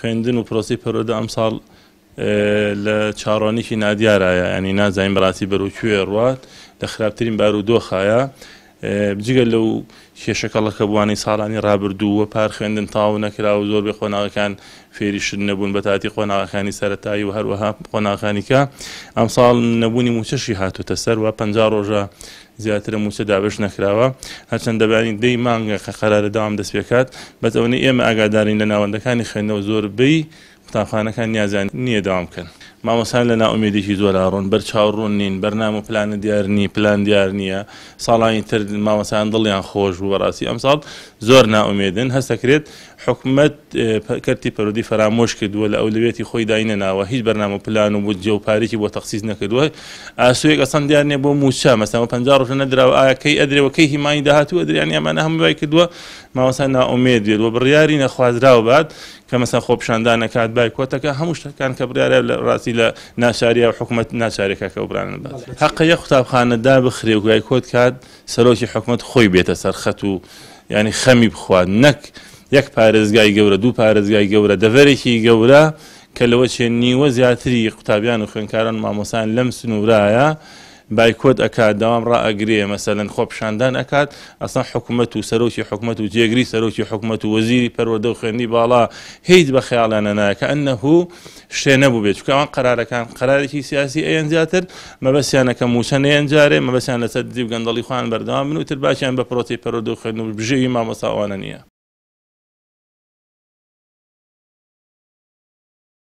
خوێندن و پرۆسەی پەروەردە ئەمساڵ لە چاوەڕوانیی نادیارایە، یانی نازانین بەڕاستی بەرەو کوێ ڕوات، لە خراپترین بارودۆخایە، جگە لەو کێشە کەڵەکەبووانەی ساڵانی ڕابردوو و پار خوێندن تەواو نەکرا و زۆربەی قۆناغەکان فێری شت نەبوون بەتایبەتی قۆناغەکانی سەرەتایی و هەروەها قۆناغەکانی کە ئەمساڵ نەبوونی مووچەشی هاتووتە سەر و 50 ڕۆژە زیاترە مووچە دابەش نەکراوە هەرچەندە بەیانی دەی مانگە کە قەرارە دەوام دەست پێکات بەس ئەوەنەی ئێمە ئاگادارین لە ناوەندەکانی خوێندنەوە زۆربەی قوتابخانەکان نیازیان نییە دەوام بکەن. مامۆستایان لە نائومێدیی زۆرا ڕوون، بەرچاو ڕوون نین، بەرنامە و پلانە دیار نی، پلان دیار نییە، ساڵانی تر مامۆستایان دڵیان خۆش بوو، بەڕاستی ئەمساڵ زۆر نائومێدن، هەست دەکرێت حکومەت کەرتی پەروەردەی فەرامۆش کردووە، لە ئەولەویەتی خۆی داینەناوە، هیچ بەرنامە و پلان و بودجە و پارەیەکی بۆ تەخسیس نەکردووە، ئاسۆیەک ئەسڵەن دیار نییە بۆ مووچە، مەسەلەن ئەوە 50 ڕۆژە نەدراوە، ئایا کەی ئەدرێ و کەی هی مانگی داهاتوو ئەدرێ، یانی ئەمانە هەمووی وای کردووە مامۆستا نائومێد بێت و بڕیاری نەخوازراو بات. کە مەسەلەن خۆپیشاندان ئەکات بایکۆت ئەکا هەموو شتەکان کە بڕیارە لە ڕاستی لە ناچاریە و حکومەت ناچارێکە کە ئەو بڕیارانە بدات هەقە یەک قوتابخانە دابخرێ و بایکۆت کات سەرۆکی حکومەت خۆی بێتە سەر خەت و یانی خەمی بخوات نەک یەک پارێزگای گەورە دوو پارێزگای گەورە دەڤەرێکی گەورە کە لەوە چێ نیوە زیاتری قوتابیان و خوێندکاران و مامۆستایان لەم سنوورایە بایکۆت ئەکات دەوام ڕائەگرێ مەسەلەن خۆپیشاندان ئەکات ئەسڵەن حکومەت و سەرۆکی حکومەت و جێگری سەرۆکی حکومەت و وەزیری پەروەردە و خوێندنی باڵا هیچ بە خەیاڵیانە نایە کە ئەنەهو شتێ نەبووبێت چونکە ئەوان قەرارەکان قەرارێکی سیاسی ئەیەن زیاتر مەبەستیانە کە مووچە نەیەن جارێ مەبەستیان لەسەر دزی و گەندەڵی خۆیان بەردەوام بن و تر باکیان بە پرۆسەی پەروەردە و خوێندن و بژێوی مامۆستا ئەوانە نییە.